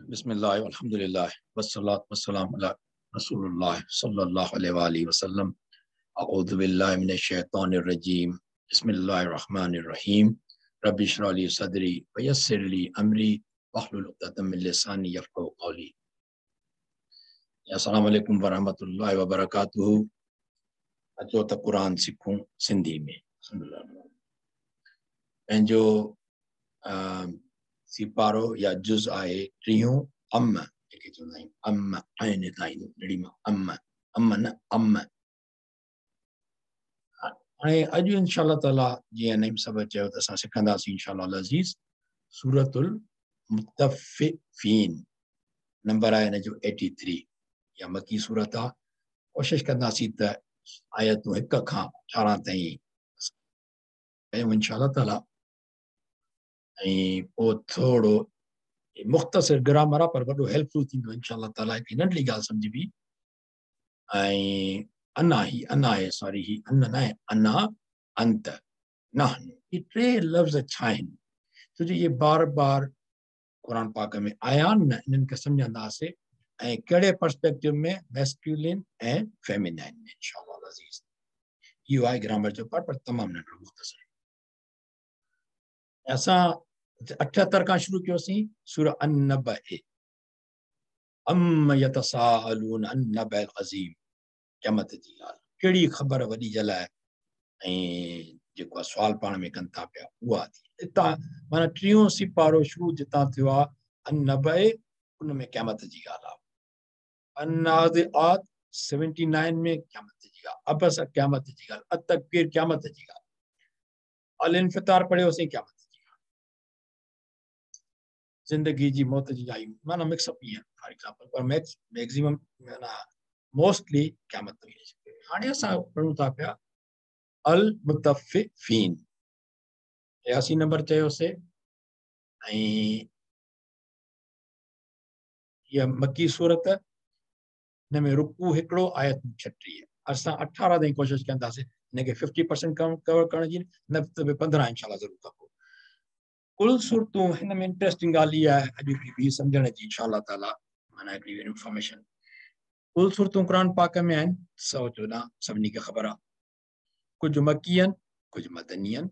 बिस्मिल्लाह अल्हम्दुलिल्लाह वस्सलातु वस्सलाम अला रसूलुल्लाह सल्लल्लाहु अलैहि वसल्लम। अऊज़ु बिल्लाहि मिनश शैतानिर रजीम। बिस्मिल्लाहिर रहमानिर रहीम। रब्बि इश्रह ली सदरी व यस्सिर ली अमरी वहलुल उक़दतम मिन लिसानी यफ़क़हू क़ौली। अस्सलामु अलैकुम वरहमतुल्लाहि वबरकातुहू। अचो त क़ुरान सिखूं सिंधी में। पंहिंजो सिपारो या जुज़ आहे टीहों, अम जेके चवंदा आहियूं, अम ऐन ताईं नड़ी मां अम, अम न अम। हाणे अॼु इंशाअल्लाह ताला जीअं नईम साहब चयो त असां सिखंदासीं इंशाअल्लाह अज़ीज़ सूरतुल मुतफ़्फ़िफ़ीन। नंबर आहे हिन जो 83, या मकी सूरत आहे। कोशिशि कंदासीं त आयतूं 1 खां 18 ताईं कयूं इंशाअल्लाह ताला। ऐं पोइ थोरो मुख़्तसिर ग्रामर आहे पर वॾो हेल्पफुल थींदो इंशाअल्लाह ताला। हिकिड़ी नंढड़ी ॻाल्हि सम्झिबी। ऐं अना, ही अना आहे, सॉरी ही अन न आहे, अना, अंत, नहन, ये टे लफ़्ज़ छा आहिनि? छो जो इहे बार बार क़ुरान पाक में आया आहिनि न, इन्हनि खे सम्झंदासीं ऐं कहिड़े पर्सपेक्टिव में, मैस्क्यूलिन ऐं फेमिनाइन में इंशाअल्लाह अज़ीज़। इहो आहे ग्रामर जो पार्ट, पर तमामु नंढड़ो मुख़्तसिर। असां 78 खां शुरू कयोसीं सूरह अन-नबअ। अम यतसाअलून अन-नबअ अज़ीम, क़यामत जी ॻाल्हि, कहिड़ी ख़बर वॾी जे लाइ ऐं जेको आहे सुवाल पाण में कनि था पिया, उहा थी हितां। माना टियों सिपारो शुरू जितां थियो आहे अन-नबअ, उन में क़यामत जी ॻाल्हि आहे। अन्नाज़िआत 79 में क़यामत जी ॻाल्हि, अबस क़यामत जी ॻाल्हि, अत-तकबीर क़यामत जी ॻाल्हि, अल-इन्फ़ितार पढ़ियोसीं क़यामत जी ॻाल्हि, ज़िंदगी जी मौत जी आई, माना मिक्सअप ईअं फॉर एग्ज़ाम्पल, पर मैक्सिमम माना मोस्टली क़यामत हुई। हाणे असां पढ़ूं था पिया अल-मुतफ़्फ़िफ़ीन, 83 नंबर चयोसीं। ऐं इहा मकी सूरत, हिन में रुकू हिकिड़ो, आयत 36। असां 18 ताईं कोशिशि कंदासीं हिनखे 50% कवर करण जी, न त बि 15 इंशाअल्लाह ज़रूरु कबो। कुल सूरतूं हिन में इंटरेस्टिंग ॻाल्हि इहा आहे अॼु बि सम्झण जी इंशाअल्लाह ताला, माना हिकिड़ी इंफॉर्मेशन। कुल सूरतूं क़ुरान पाक में आहिनि 114, सभिनी खे ख़बर आहे। कुझु मकी आहिनि, कुझु मदनी आहिनि।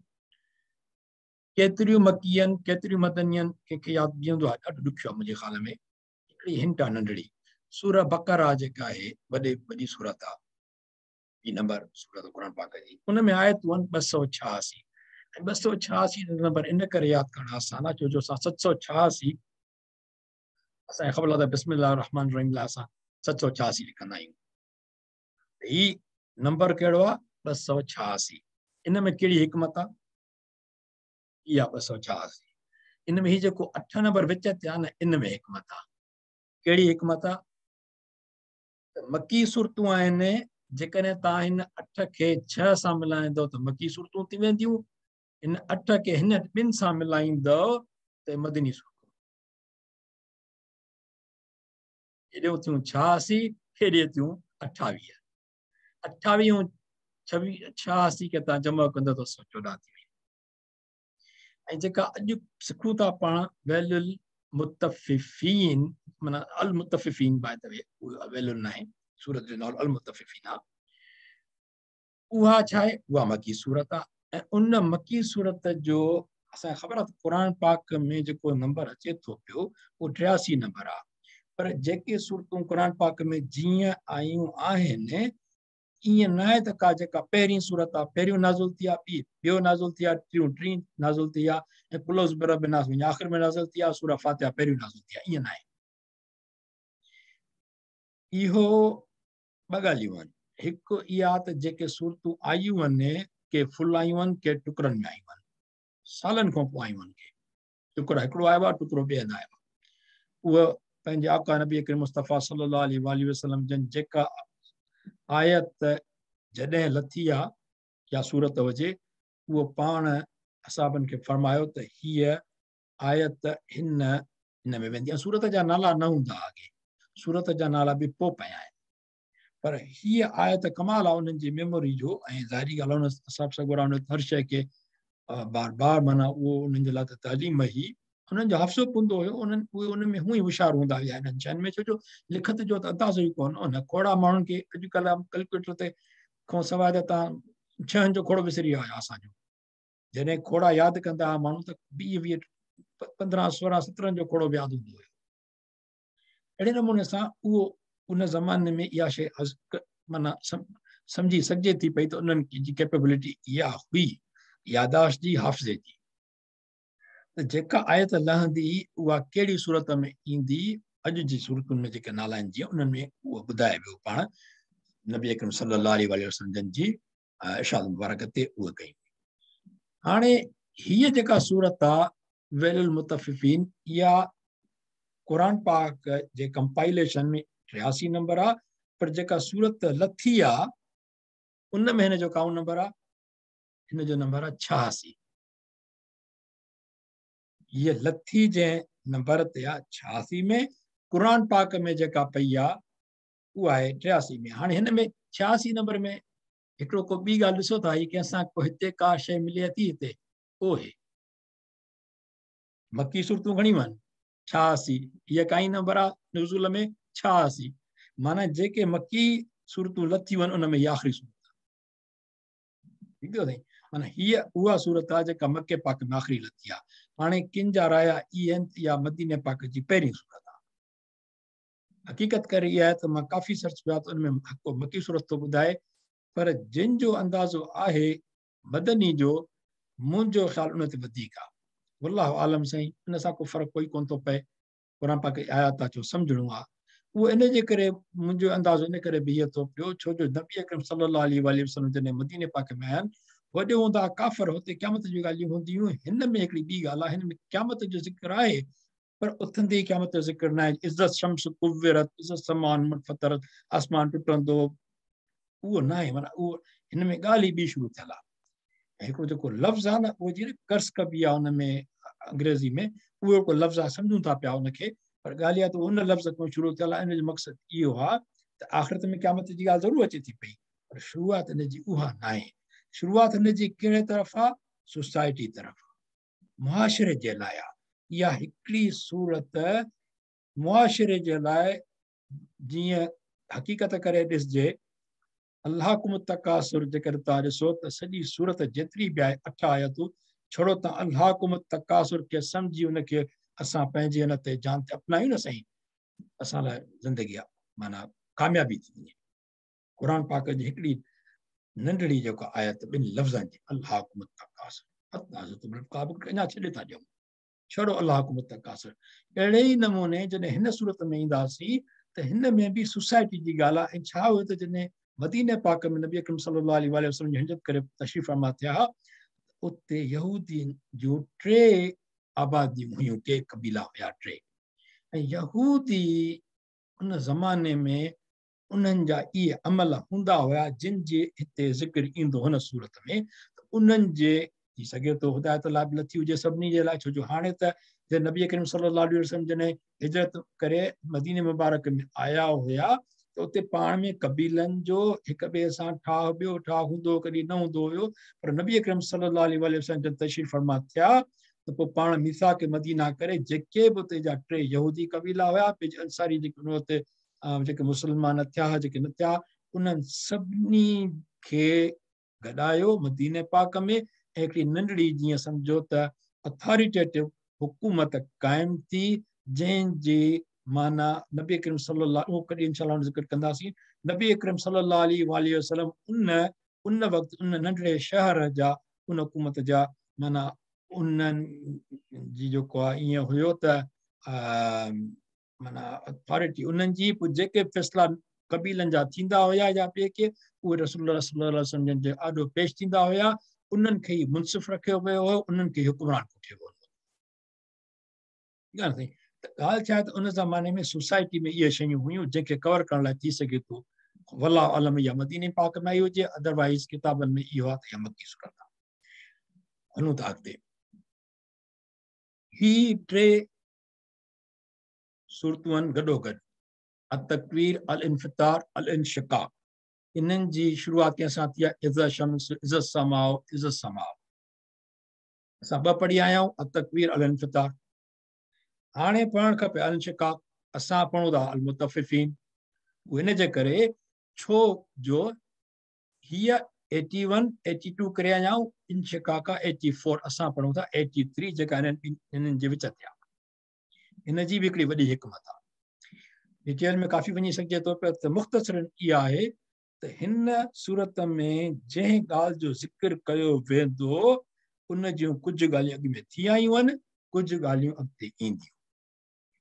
केतिरियूं मकी आहिनि, केतिरियूं मदनी आहिनि, कंहिंखे यादि बीहंदो आहे? ॾाढो ॾुखियो आहे मुंहिंजे ख़्याल में। हिकिड़ी हिंट आहे नंढड़ी, सूरह बकरा जेका आहे वॾी वॾी सूरत आहे, ॿी नंबर सूरत क़ुरान पाक जी, उन में आयतूं आहिनि 286। ऐं 286 नंबर इन करे यादि करणु आसान आहे छो जो असां 786, असांखे ख़बर आहे त बिस्मिल्लाह रहमान रहीम लाइ असां 786 लिखंदा आहियूं। हीउ नंबर कहिड़ो आहे? 286। इन में कहिड़ी हिकमत आहे? इहा 286। इन में हीउ जेको 8 नंबर विच ते आहे न, इन में हिकमत आहे। कहिड़ी हिकमत आहे? त मकी सूरतूं आहिनि, जेकॾहिं तव्हां हिन 8 खे 6 सां मिलाईंदव त मकी सूरतूं थी वेंदियूं, हिन 8 खे हिन 2 सां मिलाईंदव त मदनी सूरतूं। हेॾो थियूं 86, हेॾे थियूं 28। 28 ऐं 26 86 खे तव्हां जमा कंदव त 114 थी वई। ऐं जेका अॼु सिखूं था पाण वैलुल मुतफ़्फ़िफ़ीन, माना अल मुतफ़्फ़िफ़ीन, बाय the way वैलुल न आहे, सूरत जो नालो अल मुतफ़्फ़िफ़ीन आहे। उहा छा आहे? उहा मकी सूरत आहे। ऐं उन मकी सूरत जो असांखे ख़बर आहे त क़ुरान पाक में जेको नंबर अचे थो पियो उहो 83 नंबर आहे, पर जेके सूरतूं क़ुरान पाक में जीअं आयूं आहिनि ईअं न आहे त का जेका पहिरीं सूरत आहे पहिरियों नाज़िल थी आहे, ॿी ॿियो नाज़िल थी आहे, टियों टीं नाज़िल थी आहे, ऐं कुल औज़ु बिरब्बिन नास वञी आख़िर में नाज़िल थी आहे, सूरह फ़ातिहा पहिरियों नाज़िल थी आहे, ईअं न आहे। इहो ॿ ॻाल्हियूं आहिनि। हिकु इहा त जेके सूरतूं आयूं आहिनि के फुल आयूं आहिनि, के टुकड़नि में आयूं आहिनि, सालनि खां पोइ आयूं आहिनि, के टुकड़ा हिकिड़ो आयो आहे, टुकड़ो ॿिए हंधि आयो आहे। उहो पंहिंजे आका नबी करीम मुस्तफ़ा सल्लल्लाहु अलैहि वसल्लम जन जेका आयत जॾहिं लथी आहे या सूरत हुजे, उहो पाण असाबनि खे फरमायो त हीअ आयत हिन हिन में वेंदी आहे। सूरत जा नाला न हूंदा अॻे, सूरत जा नाला बि पोइ पिया आहिनि, पर हीअ आयत कमाल आहे उन्हनि जी मेमोरी जो। ऐं ज़ाहिरी ॻाल्हि आहे, हुन असाब सगोरा हुन हर शइ खे बार बार माना उहो उन्हनि जे लाइ त तालीम हुई। انهن جو حافظو به هوندو هيو، انهن اهي ان ۾ هونئن ئي هوشيار هوندا هيا انهن شين ۾، ڇو جو لکت جو ته اندازو ئي ڪونه هو نه. کوڙا ماڻهن کي اڄڪلهه ڪلڪيوٽر تي کان سواء ته توهان ڇهن جو کوڙو وسري ويو آهي اسان جو. جڏهن کوڙا ياد ڪندا هئا ماڻهو ته ويهه ويهه پندرهن سورهن سترهن جو کوڙو به ياد هوندو هيو. اهڙي نموني سان اهو ان زماني ۾ اها شيء معنيٰ سمجهي سگهجي ٿي پئي ته انهن جي ڪيپيبلٽي اها هئي ياداشت جي، حافظي جي، ته جيڪا آيت لهندي اها ڪهڙي صورت ۾ ايندي. اڄ جي صورتن ۾ جيڪي نالا آهن جيئن انهن ۾ اهو ٻڌائي ويو پاڻ نبي اڪرم صلي الله عليه وآله وسلم جن جي ارشاد مبارڪ تي اها ڪئي. هاڻي هيء جيڪا صورت آ ويل المطففين، اها قرآن پاڪ جي ڪمپائليشن ۾ 83 نمبر آ، پر جيڪا صورت لٿي آ ان ۾ هن جو ڪائون نمبر آ، هن جو نمبر آ 86. هيء لٿي جنهن نمبر تي آ 86 ۾، قرآن پاڪ ۾ جيڪا پئي آ اها آهي 83 ۾. هاڻي هن ۾ 86 نمبر ۾ هڪڙو ڪو ٻي ڳالهه ڏسو ٿا، هي ڪنهن سان ڪو هتي ڪا شيء ملي ٿي، هتي او هي مڪي صورتون گهڻيون آهن 86، هيء ڪائي نمبر آ نزول ۾ 86، معنيٰ جيڪي مڪي صورتون لٿيون آهن ان ۾ هي آخري صورت آ. ٺيڪ ٿيو سائين، معنيٰ هيء اها صورت آ جيڪا مڪي پاڪ ۾ آخري لٿي آ. هاڻي ڪن جا رايا اهي آهن ته اها مديني پاڪ جي پهرين صورت آ. حقيقت ڪري اها آهي ته مان ڪافي سرچ ڪيو آ ته ان ۾ حق مڪي صورت ٿو ٻڌائي، پر جن جو اندازو آهي مدني جو، منهنجو خيال ان تي وڌيڪ آ. والله اعلم سائين، ان سان ڪو فرق ڪوئي ڪونه ٿو پئي. قرآن پاڪ جي آيات آ جو سمجهڻو آ، اهو ان جي ڪري منهنجو اندازو ان ڪري بيهي ٿو پيو ڇو جو نبي اڪرم صلي الله عليه وآله وسلم جڏهن مديني پاڪ ۾ آيا آهن، وڏي هوندا ڪافر، هتي قيامت جون ڳالهيون هونديون هيون. هن ۾ هڪڙي ٻي ڳالهه آ، هن ۾ قيامت جو ذڪر آهي پر اٿندي قيامت جو ذڪر نه آهي. اذا الشمس ڪورت، اذا السماء انفطرت، آسمان ٽٽندو، اهو نه آهي. معنيٰ اهو هن ۾ ڳالهه ئي ٻي شروع ٿيل آهي. ۽ هڪڙو جيڪو لفظ آهي نه اهو جيئن ڪرس ڪبي آهي ان ۾ انگريزي ۾ اهو هڪڙو لفظ آهي، سمجهون ٿا پيا ان کي، پر ڳالهه اها ته ان لفظ کان شروع ٿيل آهي. ان جو مقصد اهو آهي ته آخرت ۾ قيامت جي ڳالهه ضرور اچي ٿي پئي، پر شروعات ان جي اها نه آهي. شروعات ان جي ڪهڙي طرف آهي؟ سوسائٽي طرف آهي، معاشري جي لاء آهي. اها هڪڙي صورت معاشري جي لاء جيئن حقيقت ڪري ڏسجي، الهاڪم التڪاثر جيڪڏهن توهان ڏسو ته سڄي سورت جيتري به آهي 8 آيتون، ڇڙو توهان الهاڪم التڪاثر کي سمجهي ان کي اسان پنهنجي ان تي جان تي اپنايون نه سائين، اسان لاء زندگي آهي معنيٰ ڪاميابي ٿي وڃي. قرآن پاڪ جي هڪڙي ننڍڙي جيڪا آيت ٻن لفظن جي الهاڪم التڪاثر، حتيٰ زرتم المقابر اڃا ڇڏي ٿا ڏيون، ڇڙو الهاڪم التڪاثر. اهڙي ئي نموني جڏهن هن صورت ۾ اينداسين ته هن ۾ به سوسائٽي جي ڳالهه آهي. ۽ ڇا هيو ته جڏهن مديني پاڪ ۾ نبي اڪرم صلي الله عليه وآله وسلم جي هجرت ڪري تشريف فرما ٿيا ها، اتي يهودين جون 3 آباديون هيون، 3 قبيلا هيا، 3. ۽ يهودي ان زماني ۾ انهن جا اهي عمل هوندا هيا جن جي هتي ذڪر ايندو هن صورت ۾، ته انهن جي ٿي سگهي ٿو هدايت الله به لٿي هجي سڀني جي لاء، ڇو جو هاڻي ته جڏهن نبي ڪريم صلي الله عليه وسلم جڏهن هجرت ڪري مديني مبارڪ ۾ آيا هيا ته اتي پاڻ ۾ قبيلن جو هڪ ٻئي سان ٺاهه ٻيو ٺاهه هوندو هو، ڪڏهن نه هوندو هيو، پر نبي اڪرم صلي الله عليه وآله وسلم جڏهن تشريف فرما ٿيا ته پوء پاڻ ميثاق مدينه ڪري جيڪي به اتي جا 3 يهودي قبيلا هيا، ٻئي انصاري جيڪي ان وقت جيڪي مسلمان ٿيا جيڪي نه ٿيا، انهن سڀني کي گڏايو مديني پاڪ ۾ ۽ هڪڙي ننڍڙي جيئن سمجهو ته اٿاريٽيٽو حڪومت قائم ٿي، جنهن جي معنيٰ نبي اڪرم صلي الله، اهو ڪڏهن انشاء الله ذڪر ڪنداسين، نبي اڪرم صلي الله عليه وآله وسلم ان وقت ان ننڍڙي شهر جا ان حڪومت جا معنيٰ انهن جي جيڪو آهي ائين هيو ته معنيٰ اٿارٽي انهن جي، پوء جيڪي فيصلا قبيلن جا ٿيندا هيا يا ٻئي ڪي، اهي رسول الله صلي الله عليه وسلم جن جي آڏو پيش ٿيندا هيا، انهن کي ئي منصف رکيو ويو هو، انهن کي حڪمران ڪوٺيو ويو هو. ٺيڪ آهي نه سائين؟ ته ڳالهه ڇا آهي ته ان زماني ۾ سوسائٽي ۾ اهي شيون هيون جنهن کي ڪور ڪرڻ لاء ٿي سگهي ٿو والله اعلم يا مديني پاڪ ۾ آئي هجي، ادروائز ڪتابن ۾ اهو آهي ته اها مڪي سورت آهي. هلون ٿا اڳتي. هي 3 سورتون آهن گڏوگڏ، التڪوير، الانفطار، الانشقاق. انهن جي شروعات ڪنهن سان ٿي آهي؟ اذا الشمس، اذا السماء، اذا السماء. اسان 2 پڙهي آيا آهيون، التڪوير، الانفطار. हाणे पढ़णु खपे अल-इंशिकाक, असां पढ़ूं था अल-मुतफ़्फ़िफ़ीन। हिन जे करे छो जो हीअ 81, 82 करे आया आहियूं, इंशिकाक 84, असां पढ़ूं था 83, जेका हिननि जे विच ते आहे। हिन जी बि हिकिड़ी वॾी हिकमत आहे। डिटेल में काफ़ी वञी सघिजे थो पियो, त मुख़्तसरन इहा आहे त हिन सूरत में जंहिं ॻाल्हि जो ज़िक्र कयो वेंदो उन जूं कुझु ॻाल्हियूं अॻु में थी आयूं आहिनि, कुझु ॻाल्हियूं अॻिते ईंदियूं।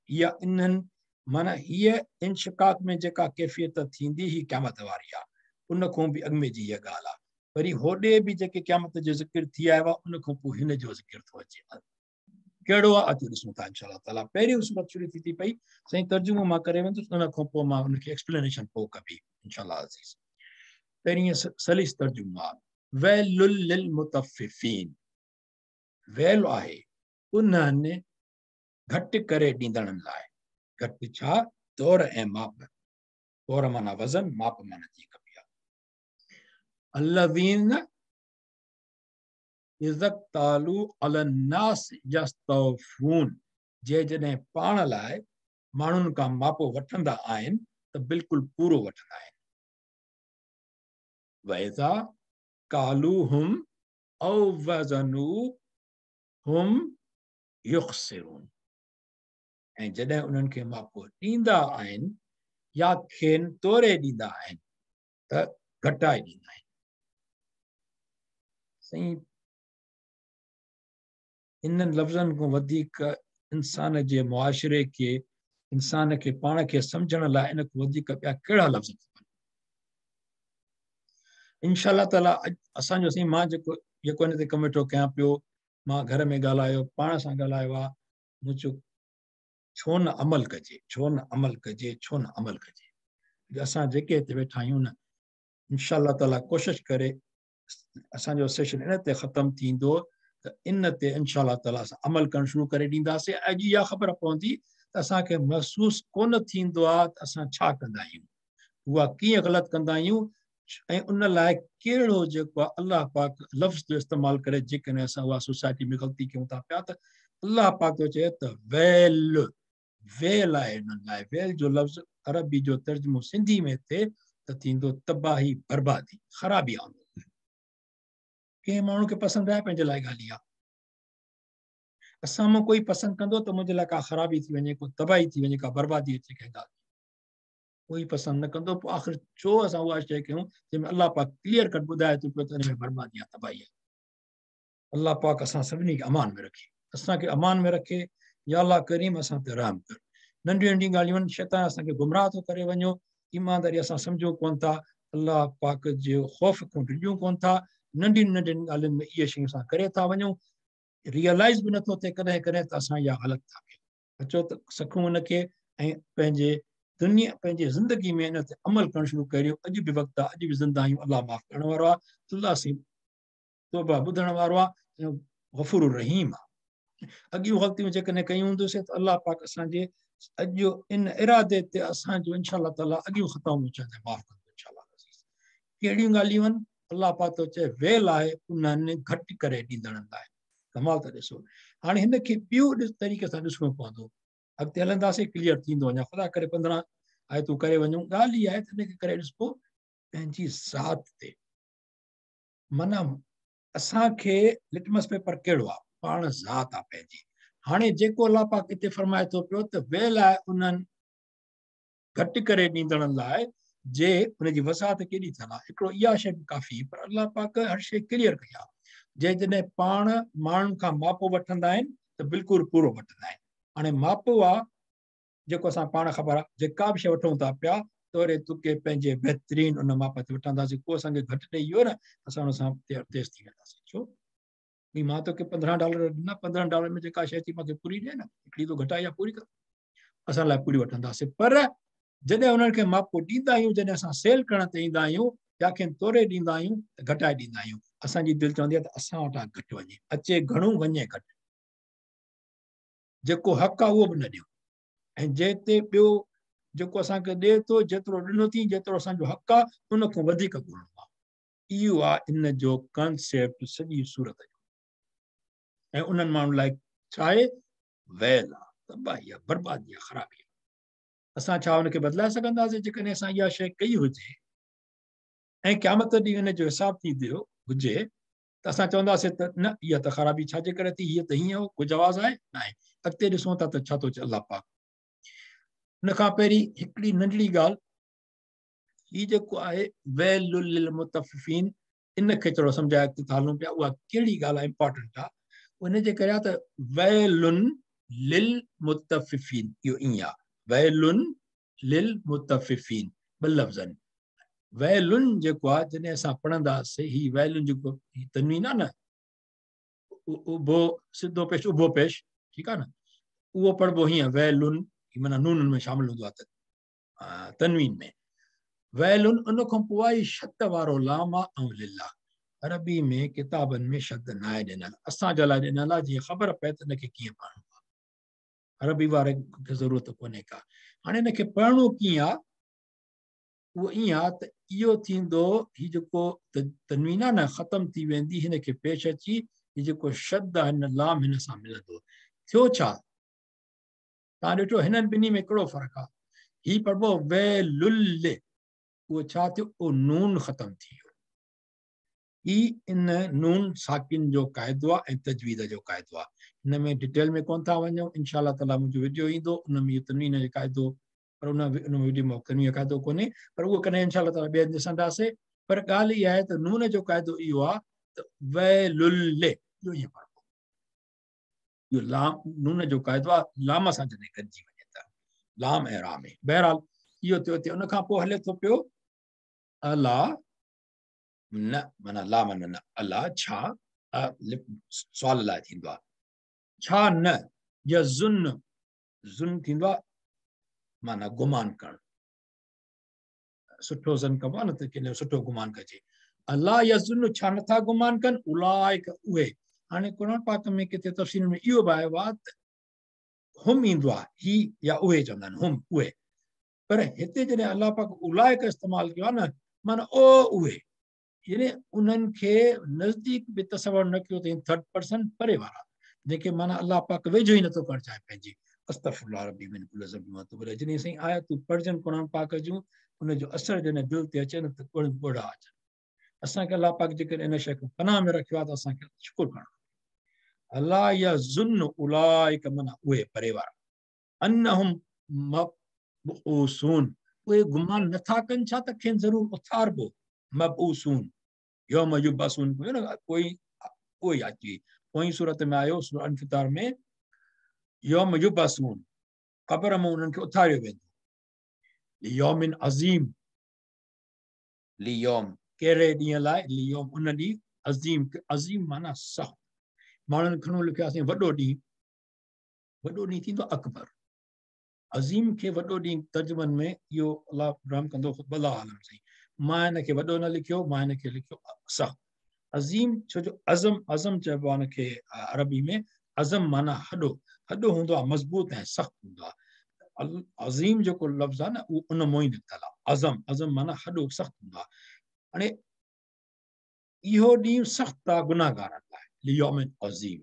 इहा इन्हनि माना हीअ इंशिकाक में जेका कैफ़ियत थींदी हीअ क़यामत वारी आहे, उन खां बि अॻु में जी इहा ॻाल्हि आहे। वरी होॾे बि जेके क़यामत जो ज़िक्र थी आयो आहे उन खां पोइ हिन जो ज़िक्र थो अचे। कहिड़ो आहे अचो ॾिसूं था इंशा ताला। पहिरीं सूरत शुरू थी थी पई, साईं तर्जुमो मां करे वेंदुसि, उन खां पोइ मां उनखे एक्सप्लेनेशन पोइ कबी इंशा अज़ीज़। पहिरीं सलीस तर्जुमो आहे वैलुल लिल मुतफ़्फ़िफ़ीन। वैल आहे उन्हनि घटि करे ॾींदड़नि लाइ। घटि छा? तौर ऐं माप। तौर माना वज़न, माप माना जीअं कबी आहे। अल्लज़ीन इज़क्तालू अलन्नास यस्तौफून, जे जॾहिं पाण लाइ माण्हुनि खां मापो वठंदा आहिनि त बिल्कुलु पूरो वठंदा आहिनि। वइज़ा कालूहुम औ वज़नूहुम युख़सिरून, ऐं जॾहिं उन्हनि खे मापो ॾींदा आहिनि या खेनि तोरे ॾींदा आहिनि त घटाए ॾींदा आहिनि। साईं इन्हनि लफ़्ज़नि खां वधीक इंसान जे मुआशिरे खे, इंसान खे पाण खे सम्झण लाइ इन खां वधीक ॿिया कहिड़ा लफ़्ज़ खपनि। इंशा ताला असांजो साईं मां जेको जेको हिन ते कमु वेठो कयां पियो, मां घर में ॻाल्हायो, पाण सां ॻाल्हायो आहे, मूं चयो छो न अमल कजे, छो न अमल कजे, छो न अमल कजे। असां जेके हिते वेठा आहियूं न, इंशा ताला कोशिशि करे असांजो सेशन इन ते ख़तमु थींदो त इन ते इंशा ताला असां अमल करणु शुरू करे ॾींदासीं। अॼु इहा ख़बर पवंदी त असांखे महसूसु कोन थींदो आहे त असां छा कंदा आहियूं, उहा कीअं ग़लति कंदा आहियूं ऐं उन लाइ कहिड़ो जेको आहे अलाह पाक लफ़्ज़ जो इस्तेमालु करे। जेकॾहिं असां उहा सोसाइटी में ग़लती कयूं था पिया त अलाह पाक थो चए त वेल, वेल आहे हिननि लाइ। वेल जो लफ़्ज़ अरबी जो तर्जुमो सिंधी में थिए त थींदो तबाही, बर्बादी, ख़राबी आहे। कंहिं माण्हू खे पसंदि आहे पंहिंजे लाइ ॻाल्हि आहे, असां मां कोई पसंदि कंदो त मुंहिंजे लाइ का ख़राबी थी वञे, को तबाही थी वञे, का बर्बादी अचे, कंहिं ॻाल्हि कोई पसंदि न कंदो। पोइ आख़िर छो असां उहा शइ कयूं जंहिंमें अलाह पाक क्लियर कट ॿुधाए थो पियो त हिन में बर्बादी आहे, तबाही आहे। अलाह पाक असां सभिनी खे अमान में रखे, असांखे अमान में रखे। या अलाह करीम असां ते रहम कर। नंढियूं नंढियूं ॻाल्हियूं आहिनि, शैतान असांखे गुमराह थो करे वञो, ईमानदारी असां सम्झूं कोन था, अलाह पाक जे ख़ौफ़ खां डिॼूं कोन था। नंढियुनि नंढियुनि ॻाल्हियुनि में इहे शयूं असां करे था वञूं, रियलाइज़ बि नथो थिए कॾहिं कॾहिं त असां इहा ग़लति था कयूं। अचो त सिखूं हुनखे ऐं पंहिंजे दुनिया, पंहिंजी ज़िंदगी में इन ते अमल करणु शुरू करियो। अॼु बि वक़्तु आहे, अॼु बि ज़िंदा आहियूं, अलाह माफ़ करण वारो आहे, अलाह साईं तौबा ॿुधण वारो आहे, गफ़ूर रहीम आहे। अॻियूं ग़लतियूं जेकॾहिं कयूं हूंदियूंसीं त अलाह पाक असांजे अॼु इन इरादे ते असांजो इंशा ताला अॻियूं ख़ताऊं माफ़ कंदो इंशा। कहिड़ियूं ॻाल्हियूं आहिनि? अलाह पाक थो चए वेल आहे उन्हनि घटि करे ॾींदड़नि लाइ। कमाल था ॾिसो। हाणे हिनखे ॿियो तरीक़े सां ॾिसणो पवंदो। अॻिते हलंदासीं क्लियर थींदो अञा, ख़ुदा करे 15 आयतूं करे वञूं। ॻाल्हि इहा आहे त हिनखे करे ॾिसबो पंहिंजी ज़ात ते। माना असांखे लिटमस पेपर कहिड़ो आहे? पाण ज़ात आहे पंहिंजी। हाणे जेको अलाह पाक हिते फरमाए थो पियो त वेल आहे उन्हनि घटि करे ॾींदड़नि लाइ, जे हुनजी वज़ाहत केॾी थियल आहे। हिकिड़ो इहा शइ बि काफ़ी, पर अलाह पाक हर शइ क्लियर कई आहे। जे जॾहिं पाण माण्हुनि खां मापो वठंदा आहिनि त बिल्कुलु पूरो वठंदा आहिनि। हाणे मापो आहे जेको असां पाण ख़बर आहे, जेका बि शइ वठूं था पिया तोरे तुके पंहिंजे बहितरीन उन माप ते वठंदासीं। को असांखे घटि ॾेई वियो न, असां हुन सां तेज़ थी वेंदासीं। छो भई मां तोखे $15 ॾिना, $15 में जेका शइ थी मूंखे पूरी ॾे न, हिकिड़ी तो घटाई आहे पूरी कर, असां लाइ पूरी वठंदासीं। पर जॾहिं उन्हनि खे मापो ॾींदा आहियूं, जॾहिं असां सेल करण ते ईंदा आहियूं या खेनि तोरे ॾींदा आहियूं त घटाए ॾींदा आहियूं। असांजी दिलि चवंदी आहे त असां वटां घटि वञे, अचे घणो वञे घटि, जेको हक़ आहे उहो बि न ॾियूं। ऐं जंहिं ॿियो जेको असांखे ॾिए थो, जेतिरो ॾिनो अथई, जेतिरो असांजो हक़ आहे, उन खां वधीक घुरणो आहे। इहो आहे इन जो कॉन्सेप्ट सॼी सूरत जो। ऐं उन्हनि माण्हुनि लाइ छा आहे? वेल आहे। तबाही आहे, बर्बादी आहे, ख़राबी आहे। असां छा हुनखे बदिलाए सघंदासीं? जेकॾहिं असां इहा शइ कई हुजे ऐं क़यामत ॾींहुं हिन जो हिसाब थींदो हुजे त असां चवंदासीं त न, इहा त ख़राबी छाजे करे थी, हीअ त हीअं हो, को जवाज़ आहे? न आहे। अॻिते ॾिसूं था त छा थो चए अलाह पाक। हुन खां पहिरीं हिकिड़ी नंढड़ी ॻाल्हि, हीअ जेको आहे वैलुल लिल-मुतफ़्फ़िफ़ीन, इन खे थोरो सम्झाए अॻिते था हलूं पिया, उहा कहिड़ी ॻाल्हि आहे, इम्पोर्टेंट आहे। उन जे करे आहे त वैलुन लिल-मुतफ़्फ़िफ़ीन, इहो ईअं आहे, वैलुन लिल-मुतफ़्फ़िफ़ीन, ॿ लफ़्ज़ आहिनि। वैलुन जेको आहे, जॾहिं असां पढ़ंदासीं, हीअ वैलुन जेको हीअ तनवीन आहे न, उभो सिधो पेश, उभो पेश, ठीकु आहे न, उहो पढ़िबो हीअं वैलुन, माना नून में शामिलु हूंदो आहे तनवीन में। वैलुन उन खां पोइ आहे शत वारो लाम आहे ऐं लिल आहे। अरबी में किताबनि में शब्द न आहे ॾिनल, असांजे लाइ ॾिनल आहे, जीअं ख़बर पए त हिनखे कीअं पढ़िणो आहे। अरबी वारे खे ज़रूरत कोन्हे का। हाणे हिनखे पढ़िणो कीअं आहे, उहो ईअं आहे त इहो थींदो, हीअ जेको तनवीन आहे न, ख़तमु थी वेंदी, हिनखे पेश अची हीअ जेको शब्द आहे हिन लाम हिन सां मिलंदो। थियो छा? तव्हां ॾिठो हिननि ॿिन्ही में कहिड़ो फ़र्क़ु आहे? हीअ पढ़िबो वैलुल, उहो छा थियो? उहो नून ख़तमु थी वियो। हीअ इन नून साकिन जो क़ाइदो आहे ऐं तजवीद जो क़ाइदो आहे। हिन में डिटेल में कोन था वञूं, इनशा ताला मुंहिंजो वीडियो ईंदो, उन में इहो तनवीन जो क़ाइदो, पर उन वीडियो में तनवीन जो क़ाइदो कोन्हे, पर उहो कॾहिं इनशा ताला ॿिए ॾिसंदासीं। पर ॻाल्हि इहा आहे त नून जो क़ाइदो इहो आहे त वैलुल, इहो ईअं पढ़िबो, इहो लाम नून जो क़ाइदो आहे, लाम सां जॾहिं गॾिजी वञे त लाम ऐं रा में। बहरहाल इहो थियो थिए। उन खां पोइ हले थो पियो अला न, माना ला माना न, अला छा, सुवाल लाइ थींदो आहे, छा न, या ज़ुन, ज़ुन थींदो आहे माना गुमान करणु, सुठो ज़न कबो आहे न त कंहिंजो सुठो गुमान कजे। अला यज़ुन, छा नथा गुमान कनि, उलाइक उहे। हाणे क़ुरान पाक में किथे तफ़सील में इहो बि आयो आहे त हुम ईंदो आहे, ही या उहे चवंदा आहिनि, हुम उहे, पर हिते जॾहिं अलाह पाक उलाइक इस्तेमालु कयो आहे न, माना ओ उहे, यानी उन्हनि खे नज़दीक बि तसवर न कयो अथई, थर्ड पर्सन परे वारा, जंहिंखे माना अलाह पाक वेझो ई नथो करणु चाहे पंहिंजी। अस्तग़फिरुल्लाह रब्बी मिन कुल्लि ज़ंबिन व अतूबु इलैहि। जॾहिं साईं आयतूं पढ़िजनि क़ुरान पाक जूं, उनजो असरु जॾहिं दिलि ते अचे न त ॻोढ़ा अचनि। असांखे अलाह पाक जेकॾहिं इन शइ खां पनाह में रखियो आहे त असांखे शुक्र करणु। अलाह यज़ुन्न उलाइक, माना उहे परे वारा, अन्नहुम मबऊसून, उहे गुमान नथा कनि छा त खेनि ज़रूरु उथारबो। मबऊसून यौम युबअसून, न कोई कोई अची पोईं सूरत में आयो, सूरह इन्फ़ितार में, यौम युबअसून, क़ब्र मां उन्हनि खे उथारियो वेंदो। लियौमिन अज़ीम, लियौम कहिड़े ॾींहं लाइ, लियौम उन ॾींहुं, अज़ीम, अज़ीम माना सख़्तु। माण्हुनि घणो लिखियोसीं वॾो ॾींहुं, वॾो ॾींहुं थींदो अकबर। अज़ीम खे वॾो ॾींहुं तर्जुमनि में इहो अलाह रहम कंदो ख़ुदि अलाह आलम साईं, मां हिनखे वॾो न लिखियो, मां हिनखे लिखियो सख़्तु। अज़ीम छो जो अज़म, अज़म चइबो आहे हुनखे अरबी में, अज़म माना हॾो, हॾो हूंदो आहे मज़बूत ऐं सख़्तु हूंदो आहे। अज़ीम जेको लफ़्ज़ आहे न उहो उन मां ई निकितल आहे, अज़म, अज़म माना हॾो, सख़्तु हूंदो आहे। हाणे इहो ॾींहुं सख़्तु आहे गुनाहगारनि लाइ, लियौमिन अज़ीम,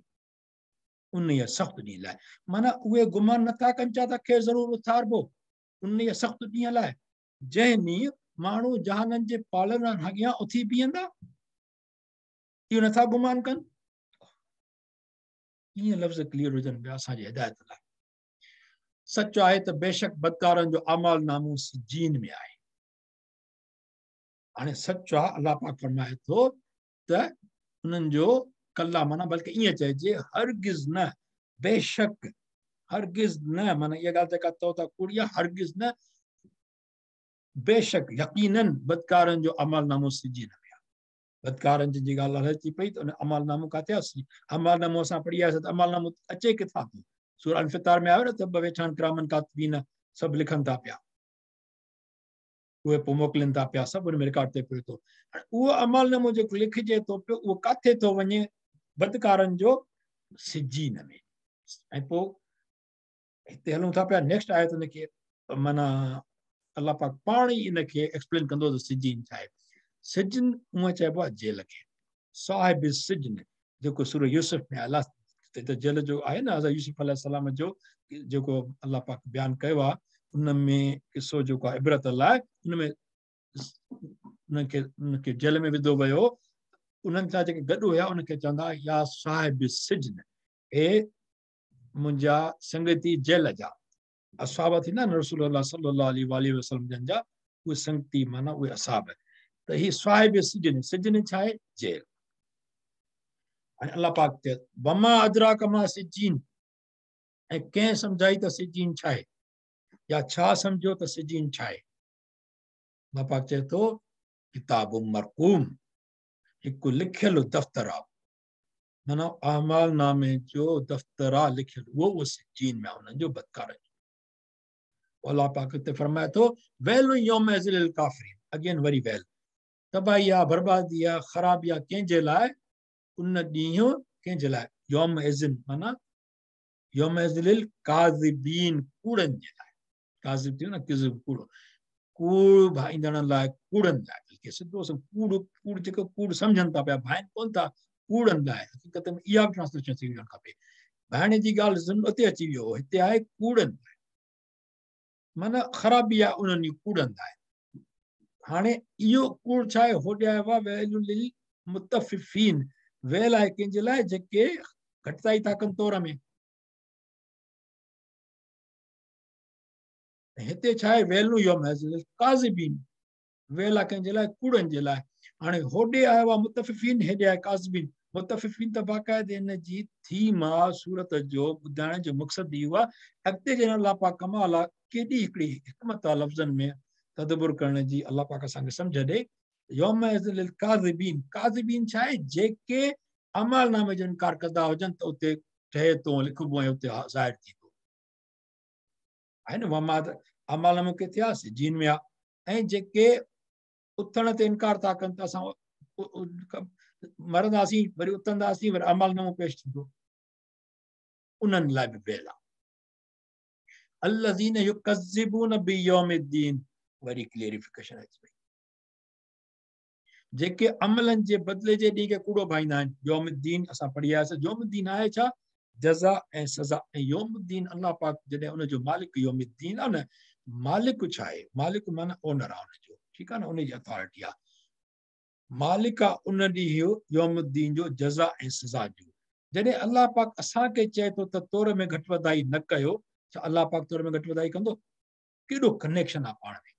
उन सख़्तु ॾींहं लाइ, माना उहे गुमान नथा कनि छा त खे ज़रूरु उथारबो उन सख़्तु ॾींहं लाइ, जंहिं ॾींहुं माण्हू जहाननि जे पालनि अॻियां उथी बीहंदा, इहो नथा गुमान कनि। ईअं लफ़्ज़ क्लियर हुजनि पिया असांजी हिदायत लाइ। सच आहे त बेशक बदकारनि जो अमाल नामो सिजीन में आहे। हाणे सच आहे, अलाह पाक फरमाए थो त उन्हनि जो कला माना, बल्कि ईअं चइजे हरगिज़ न, बेशक हरगिज़ न, माना इहा ॻाल्हि जेका चओ था कूड़ी आहे, हरगिज़ न, बेशक यकीनन बदकारनि जो अमाल नामो सिजीन में आहे। बदकारनि जी ॻाल्हि हले थी पई त उन अमाल नामो किथे आहे? अमाल नामो असां पढ़ी आयासीं त अमाल नामो अचे किथां थो? सूरह इन्फ़ितार में आयो न त वेठा आहिनि किरामन कातिबीन, सभु लिखनि था पिया, उहे पोइ मोकिलिनि था पिया, सभु हुन में रिकॉर्ड थिए पियो थो। उहो अमाल नामो जेको लिखिजे थो पियो उहो किथे थो वञे? बदकारनि जो सिजीन में। ऐं पोइ हिते हलूं था पिया नेक्स्ट आयत हुनखे माना अलाह पाक पाण ई इनखे एक्सप्लेन कंदो त सिजीन छा आहे। सिजन उअं चइबो आहे जेल खे, साहिब सिजन जेको सूरह यूसुफ में अलाह त जेल जो आहे न, हज़रत यूसुफ अलैहिस्सलाम जो जेको अलाह पाक बयानु कयो आहे, उन में किसो जेको आहे इबरत लाइ, उन में उनखे जेल में विधो वियो। उन्हनि सां जेके गॾु हुया उनखे चवंदा या साहिब सिजन, हे मुंहिंजा संगती जेल जा। असाब थींदा आहिनि रसूल सल्लल्लाहु अलैहि वसल्लम जन जा, उहे संगती माना उहे असाब। त ही साहिब सिजन, सिजन छा आहे? जेल। हाणे अलाह पाक चए वमा अदराक मा सिजीन, ऐं कंहिं सम्झाई त सिजीन छा आहे, या छा सम्झो त सिजीन छा आहे? अलाह पाक चए थो किताब मरकूम, हिकु लिखियल दफ़्तर आहे, माना आमाल नामे जो दफ़्तर आहे लिखियल, उहो सिजीन में आहे उन्हनि जो बदकार। अलाह पाक हिते फरमाए थो वैल यौम लिल काफ़िरीन, अगेन वरी वैल, तबाही आहे, बर्बादी आहे, ख़राबी आहे कंहिंजे लाइ? उन ॾींहुं कंहिंजे लाइ? यौम इज़िन माना यौम लिल काज़िबीन, कूड़नि जे लाइ। काज़िब थियो न किज़ब, कूड़ो, कूड़ भाईंदड़नि लाइ, कूड़नि लाइ, बल्कि सिधो कूड़, कूड़ जेको कूड़ सम्झनि था पिया, भाइनि कोन था, कूड़नि लाइ। हक़ीक़त में इहा बि ट्रांसलेशन थी वञणु खपे। भाइण जी ॻाल्हि उते अची वियो, हिते आहे कूड़नि लाइ, माना ख़राबी आहे उन्हनि कूड़नि लाइ। हाणे इहो कूड़ छा आहे? होॾे आयो आहे वैल लिल मुतफ़िफ़ीन, वेल आहे कंहिंजे लाइ? जेके घटिताई था कनि तौर में। हिते छा आहे? वेलू यौम काज़िबीन, वेल आहे कंहिंजे लाइ? कूड़नि जे लाइ। हाणे होॾे आयो आहे मुतफ़िफ़ीन, हेॾे आहे काज़िबीन। मुतफ़िफ़ीन त बाक़ाइदे हिन जी थीम आहे, सूरत जो ॿुधाइण जो मक़सदु इहो आहे। अॻिते जॾहिं अलाह पाक कमाल आहे, केॾी हिकिड़ी हिकमत आहे लफ़्ज़नि में तदबुर करण जी, अलाह पाक असांखे सम्झ ॾे। यौम लिल काज़िबीन, काज़िबीन छा आहे? जेके अमाल नामे जो इनकार कंदा हुजनि त उते ठहे थो, लिखिबो ऐं उते ज़ाहिर थींदो आहे न। वमा अमाल नामो किथे आहे? सिजीन में आहे। ऐं जेके उथण ते इनकार था कनि त असां मरंदासीं, वरी उथंदासीं, वरी अमाल नामो पेश थींदो, उन्हनि लाइ बि वेल आहे। अल्लज़ीन युकज़्ज़िबून बियौमिद्दीन, वरी क्लेरिफिकेशन अची वई। जेके अमलनि जे बदिले जे ॾींहं खे कूड़ो भाईंदा आहिनि। यौमुद्दीन असां पढ़ी आयासीं, यौमुद्दीन आहे छा? जज़ा ऐं सज़ा। ऐं यौमुद्दीन अलाह पाक जॾहिं उनजो मालिक यौमुद्दीन आहे न, मालिक छा आहे? मालिक माना ओनर आहे उनजो, ठीकु आहे न, उनजी अथॉरिटी आहे, मालिक आहे उन ॾींहुं यौमुद्दीन जो जज़ा ऐं सज़ा जो। जॾहिं अलाह पाक असांखे चए थो त तौर में घटि वधाई न कयो, छा अलाह पाक तौर में घटि वधाई कंदो? केॾो कनेक्शन आहे पाण में।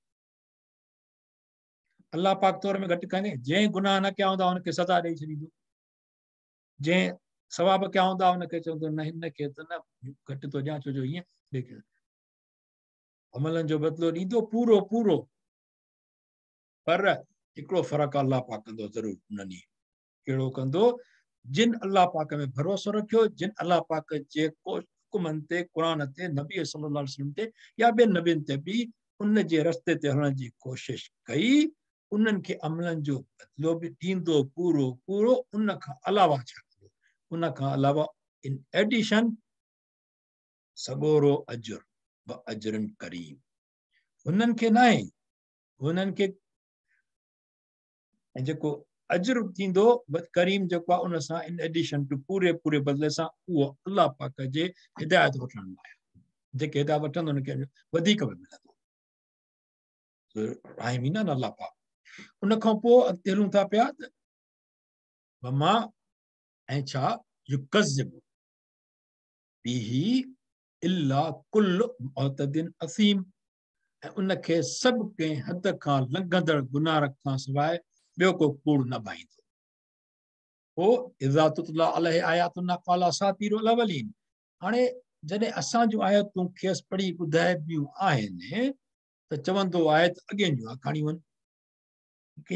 अलाह पाक तौर में घटि कंदे, जंहिं गुनाह न कया हूंदा हुनखे सज़ा ॾेई छॾींदो, जंहिं सवाब कया हूंदा हुनखे चवंदो न हिनखे त न घटि थो ॾियां, छो जो हीअं अमलनि जो बदिलो ॾींदो पूरो पूरो। पर हिकिड़ो फ़र्क़ु अलाह पाक कंदो ज़रूरु उन्हनि ॾींहुं। कहिड़ो कंदो? जिन अलाह पाक में भरोसो रखियो, जिन अलाह पाक जे हुकुमनि ते, क़ुर ते, नबी सल्लल्लाहु अलैहि वसल्लम ते या ॿियनि नबियुनि ते बि उन जे रस्ते ते हलण जी कोशिशि कई, उन्हनि खे अमलनि जो बदिलो बि ॾींदो पूरो पूरो। उन खां अलावा छा कंदो? उन खां अलावा इन एडिशन सॻोरो अजुर ब अजरन करीम। हुननि खे न आहे, हुननि खे ऐं जेको अजर थींदो करीम जेको आहे उन सां इन एडिशन टू पूरे पूरे बदिले सां उहो अलाह पाक जे हिदायत वठण लाइ आहे। जेके हिदायत वठंदो हुनखे वधीक बि मिलंदो। राहिमीन आहे न अलाह पाक। उन खां पोइ अॻिते हलूं था पिया त वमा ऐं छा युकज़िब बिही इल्ला कुल मुअतदिन असीम, ऐं उनखे सभु कंहिं हद खां लंघंदड़ गुनाह खां सवाइ ॿियो को कूड़ न भाईंदो। पोइ इज़ा तुतला अलैहि आयातुना क़ाल असातीरुल अव्वलीन, हाणे जॾहिं असांजूं आयतूं खेसि पढ़ी ॿुधाइबियूं आहिनि त चवंदो आहे त अॻियनि जूं आखाणियूं आहिनि,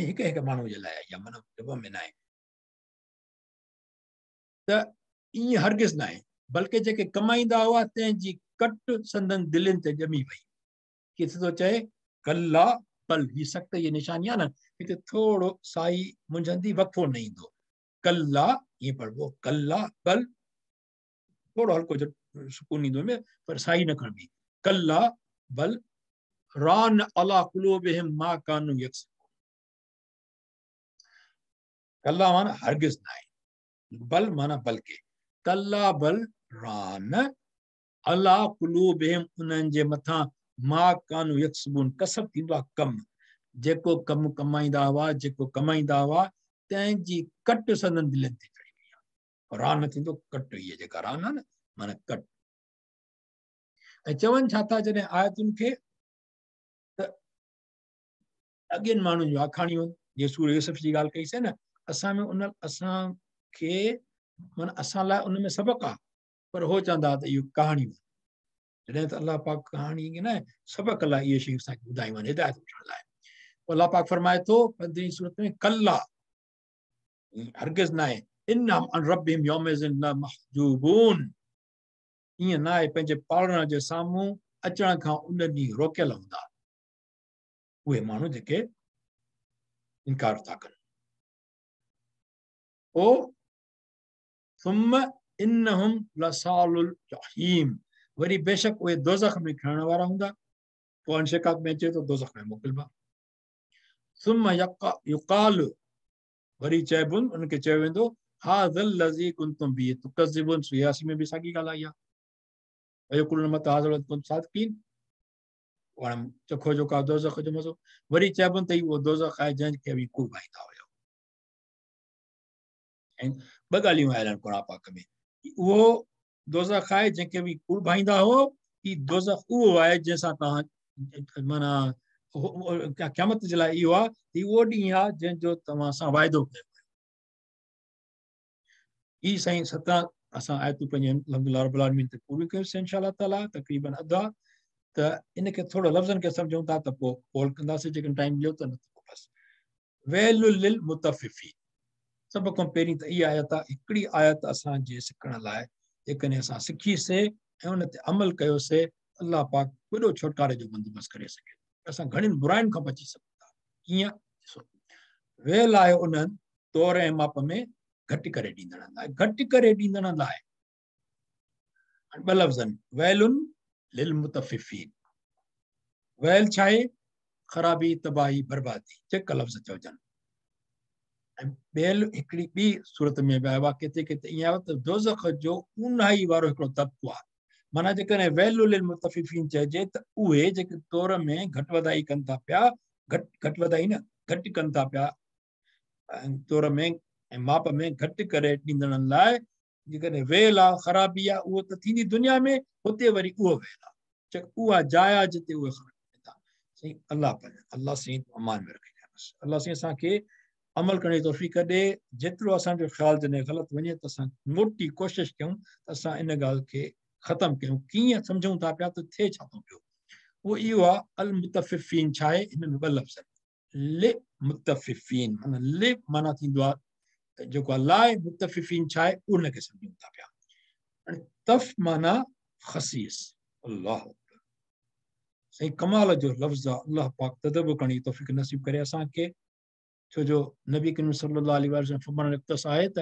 हिकु हिकु माण्हू जे लाइ या माना डब में न आहे। त ईअं हरगिज़ न आहे, बल्कि जेके कमाईंदा हुआ तंहिंजी कट संदन दिलनि ते ॼमी वई। किथे थो चए कल्ला बल, ही सख़्त इहा निशानी आहे न, हिते थोरो साई मुंझंदी वक़्फ़ो न ईंदो। कल्ला ईअं पढ़िबो, कल्ला बल, थोरो हल्को सुकून ईंदो में, पर साई न खणबी। कल्ला बल रान अला कुलूबिहिम मा कानू यक्सिबून। कल्ला माना हरगिज़ न आहे, बल माना बल्कि, कल्ला बल रान अला कुलूबिहिम उन्हनि जे मथां मा कानू यक्सबून कसब थींदो आहे कमु, जेको कमु कमाईंदा हुआ, जेको कमाईंदा हुआ तंहिंजी कट संदन दिलनि ते चढ़ी वई आहे। रान थींदो कट, इहा जेका रान आहे न माना कट। ऐं चवनि छा था जॾहिं आयतुनि खे त अॻियनि माण्हुनि जूं आखाणियूं, जीअं सूर यूसुफ जी ॻाल्हि कईसीं न, असां में उन असांखे माना असां लाइ उन में सबक़ आहे, पर हो चवंदा त इहो कहाणियूं आहिनि। जॾहिं त अलाह पाक कहाणी न सबक़ लाइ इहे शयूं असांखे ॿुधायूं आहिनि, हिदायत वठण लाइ। पोइ अलाह पाक फरमाए थो पंद्रहीं सूरत में, कल्ला हरगिज़ न आहे, इन्नहुम अन रब्बिहिम यौमइज़िन लमहजूबून, ईअं न आहे पंहिंजे पालण जे साम्हूं अचण खां उन ॾींहुं रोकियल हूंदा उहे माण्हू जेके इनकार था कनि। पोइ थुम्म इन्नहुम लसालुल जहीम, वरी बेशक उहे दोज़ख में खणण वारा हूंदा। पोइ अंशिकाक में अचे थो दोज़ख में मोकिलिबा। थुम्म युकाल, वरी चइबुनि, उनखे चयो वेंदो हाज़ल लज़ी कुंतुम बिही तुकज़्ज़िबून। सियासी में बि साॻी ॻाल्हि आई आहे, वयकुलून मता हाज़ल कुंतुम सादिक़ीन, चखो जेको आहे दोज़ख जो मज़ो। वरी चइबुनि त इहो दोज़ख आहे जंहिंखे बि कूड़ भाईंदा हुयो। ऐं ॿ ॻाल्हियूं आयल आहिनि क़ुरान पाक में, उहो दोज़ख आहे जंहिंखे बि कूड़ भाईंदा हो, ही दोज़ख उहो आहे जंहिंसां तव्हां माना क़यामत जे लाइ इहो आहे, इहो ॾींहुं आहे जंहिंजो तव्हां सां वाइदो कयो वियो। ही साईं 17 असां आयतूं पंहिंजे अल्हम्दुलिल्लाह रब्बिल आलमीन ते पूरियूं कयूंसीं इंशा ताला, तक़रीबन अधु आहे। त इनखे थोरो लफ़्ज़नि खे सम्झूं था त पोइ पोल कंदासीं, जेकॾहिं टाइम मिलियो त, न त पोइ बसि। वैलुल लिल मुतफ़्फ़िफ़ीन, सभ खां पहिरीं त इहा आयत आहे, हिकिड़ी आयत असांजे सिखण लाइ, जेकॾहिं असां सिखीसीं ऐं उन ते अमल कयोसीं, अलाह पाक वॾो छुटकारे जो बंदोबस्तु करे सघे थो, असां घणियुनि बुराइनि खां बची सघूं था। कीअं? ॾिसो, वेल आहे उन्हनि तौर ऐं माप में घटि करे ॾींदड़नि लाइ, घटि करे ॾींदड़नि लाइ। हाणे ॿ लफ़्ज़ आहिनि, वैलुन लिल मुतफ़्फ़िफ़ीन। वैल छा आहे? ख़राबी, तबाही, बर्बादी, जेका लफ़्ज़ चवजनि। ऐं ॿियल हिकिड़ी ॿी सूरत में बि आयो आहे, किथे किथे ईअं आयो त दोज़ख जो ऊनाही वारो हिकिड़ो तबिको आहे। माना जेकॾहिं वैलु लिल मुतफ़्फ़िफ़ीन चइजे त उहे जेके तौर में घटि वधाई कनि था पिया, घटि घटि वधाई न, घटि कनि था पिया, ऐं तौर में ऐं माप में घटि करे ॾींदड़नि लाइ जेकॾहिं वेल आहे, ख़राबी आहे, उहो त थींदी दुनिया में, हुते वरी उहो वेल आहे, उहा जाइ आहे जिते उहे ख़राब थींदा। साईं अलाह पंहिंजो, अलाह साईं अमान में रखे बसि। अलाह साईं असांखे अमल करण जी तौफ़ीक़ ॾे। जेतिरो असांजो ख़्यालु जॾहिं ग़लति वञे त असां मोटी कोशिशि कयूं त असां इन ॻाल्हि खे ख़तमु कयूं। कीअं सम्झूं था पिया त थिए छा थो पियो? उहो इहो आहे, अल मुतफ़्फ़िफ़ीन छा आहे? हिन में ॿ लफ़्ज़ आहिनि, लि मुतफ़्फ़िफ़ीन, माना लि माना थींदो आहे जेको आहे लाइ, मुतफ़्फ़िफ़ीन छा आहे उनखे सम्झूं था पिया। हाणे तफ माना ख़सीस, अल्लाह साईं कमाल जो लफ़्ज़ आहे। अलाह पाक तदबुर करण जी तौफ़ीक़ नसीब करे असांखे, छो जो नबी करीम सल्लल्लाहु अलैहि वसल्लम फरमाइण निकितुसि आहे त